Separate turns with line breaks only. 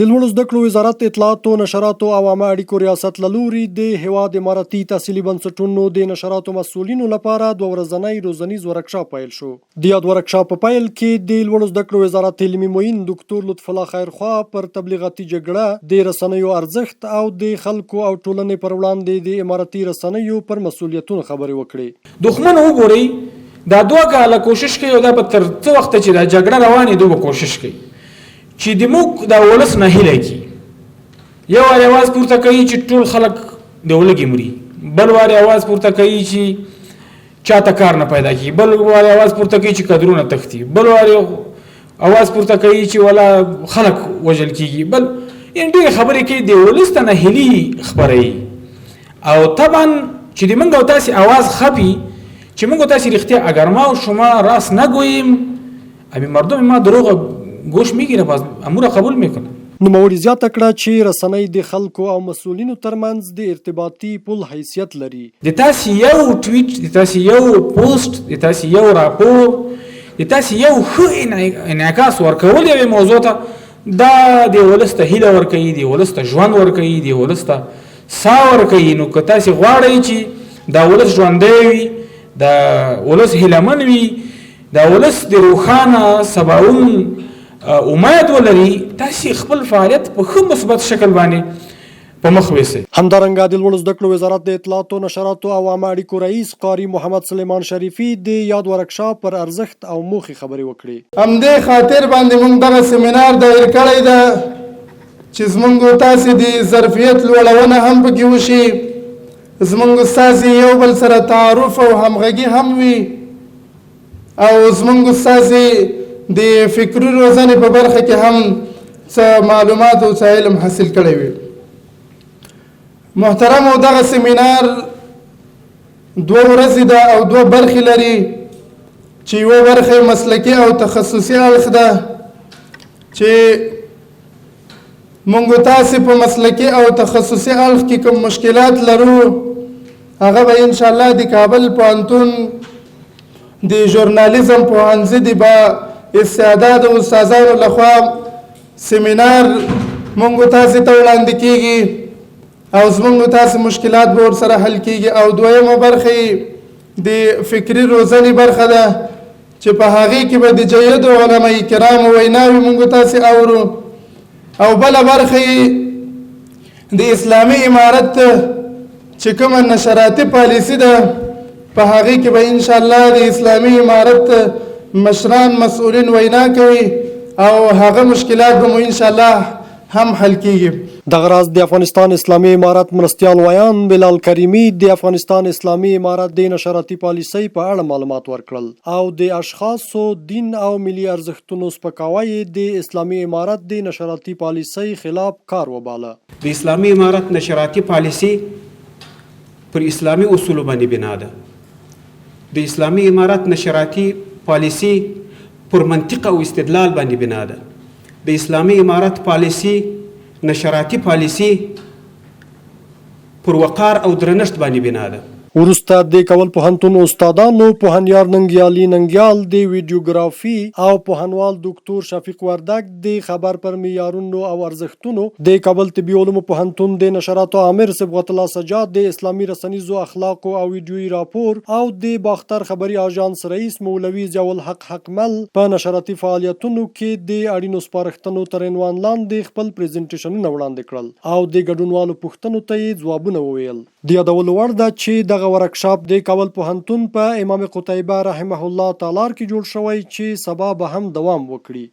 د لوړو زده کړو وزارت اطلاعاتو، نشراتو او عامه اړیکو ریاست له لوري د هېواد امارتي تحصیلي بنسټونو د نشراتو مسؤلینو لپاره دوه ورځنی روزنیز ورکشاپ پیل شو. د یاد ورکشاپ په پیل کې د لوړو زده کړو وزارت علمي معین دوکتور لطف الله خیرخواه پر تبلیغاتي جګړه، د رسنیو ارزښت او د خلکو او ټولنې پر وړاندې د امارتي رسنیو پر مسؤلیتونو خبرې وکړې.
دښمن وګورئ دا دوه کاله کوشش کوي او دا به تر څه وخته چې دا جګړه روانې دوی به کوشش کوي چې د موږ دا ولس نه هیله کی یو وار आवाज پورته کوي چې ټول خلک د ولګي مري، بل وار आवाज پورته کوي چې چاته کار نه پیدا کی، بل وار आवाज پورته کوي چې کدرونه تختی، بل وار आवाज پورته کوي چې ولا خلک وژل کیږي، بل ان ډېر خبرې کوي، د ولس ته نه هیلي خبرې. او طبعا چې د موږ او تاسو आवाज خپي، چې موږ تاسو رښتیا اگر ما او شما راست نگوییم، ابي مردم ما دروغ گوش میگیره، باز امور قبول میکنه.
نوموړي زیاته کړه چې رسنۍ د خلکو او مسؤلینو ترمنځ د ارتباطي پل حیثیت لري.
د تاسو یو ټویټ، د تاسو یو پوسټ، د تاسو یو راپور، د تاسو یو ښه انعکاس ورکول یوې موضوع ته، دا د ولس ته هیله ورکوي، د ولس ته ژوند ورکوي، د ولس ته سا ورکوي. نو که تاسو غواړئ چې دا ولس ژوندی وي، دا ولس هیلهمن وي، دا ولس د روښانه سباوون امید ولري، تاسو خپل فعالیت په ښه مثبت شکل باندې په مخ ویسئ.
همدارنګه د لوړو زده کړو وزارت د اطلاعاتو، نشراتو او عامه اړیکو رئیس قاري محمد سلیمان شریفي د یاد ورکشاپ پر ارزښت او موخې خبرې وکړې.
همدې خاطر باندې موږ دغه سیمینار دایر کړی ده چې زمونږ تاسې د ظرفیت لوړونه هم پکې وشي، زمونږ ستاسې یو بل سره تعارف او همغږي هم وي، او زمونږ ستاسې د فکري روزنې په برخه کې هم څه معلومات او څه علم حاصل کړی وي. محترم، او دغه سیمینار دوه ورځې ده او دوه برخې لري، چې یوه برخه یې مسلکي او تخصصي اړخ ده، چې مونږ تاسې په مسلکي او تخصصي اړخ کې کوم مشکلات لرو، هغه به انشاءالله د کابل پوهنتون د ژورنالیزم پوهنځي د با استعداد او استادانو لخوا سیمینار مونږ تاسې ته وړاندې کیږي او زمونږ تاسې مشکلات به ورسره حل کیږي. او دویمه برخه یې د فکري روزنې برخه ده، چې په هغې کې به د جیدو علماء کرامو ویناوې مونږ تاسې اورو. او بله برخه یې د اسلامي امارت چې کومه نشراتي پالیسي ده، په هغې کې به انشاءالله د اسلامي امارت مشران مسؤلین وینا کوي او هغه مشکلات به مو انشاءالله هم حل کیږي.
دغه راز د افغانستان اسلامي امارت مرستیال ویاند بلال کریمي د افغانستان اسلامي امارت د نشراتي پالیسۍ په اړه معلومات ورکړل او د اشخاصو، دین او ملي ارزښتونو سپکاوی یې د اسلامي امارت د نشراتي پالیسۍ خلاف کار وباله.
د اسلامي امارت نشراتي پالیسي پر اسلامي اصولو باندې بنا ده. د اسلامي امارت نشراتي پالیسي پر منطق او استدلال باندې بنا ده. د اسلامي امارت پالیسي، نشراتي پالیسي پر وقار او درنښت باندې بنا ده.
وروسته د کابل پوهنتون استادانو پوهنیار ننګیالي ننګیال د ویډیوګرافي او پوهنوال دوکتور شفیق وردګ د خبر پر معیارونو او ارزښتونو، د کابل طبي علومو پوهنتون د نشراتو آمر صبغت الله سجاد د اسلامي رسنیزو اخلاقو او ویډیويي راپور او د باختر خبري آژانس رئیس مولوي ضیاءالحق حقمل په نشراتي فعالیتونو کې د اړینو سپارښتنو تر عنوان لاندې خپل پریزنټیشنونه وړاندې کړل او د ګډونوالو پوښتنو ته یې ځوابونه وویل. د یادولو وړ ده چې دغه ورکشاپ د کابل پوهنتون په امام قتیبه رحمه الله تالار کې جوړ شوی چې سبا به هم دوام وکړي.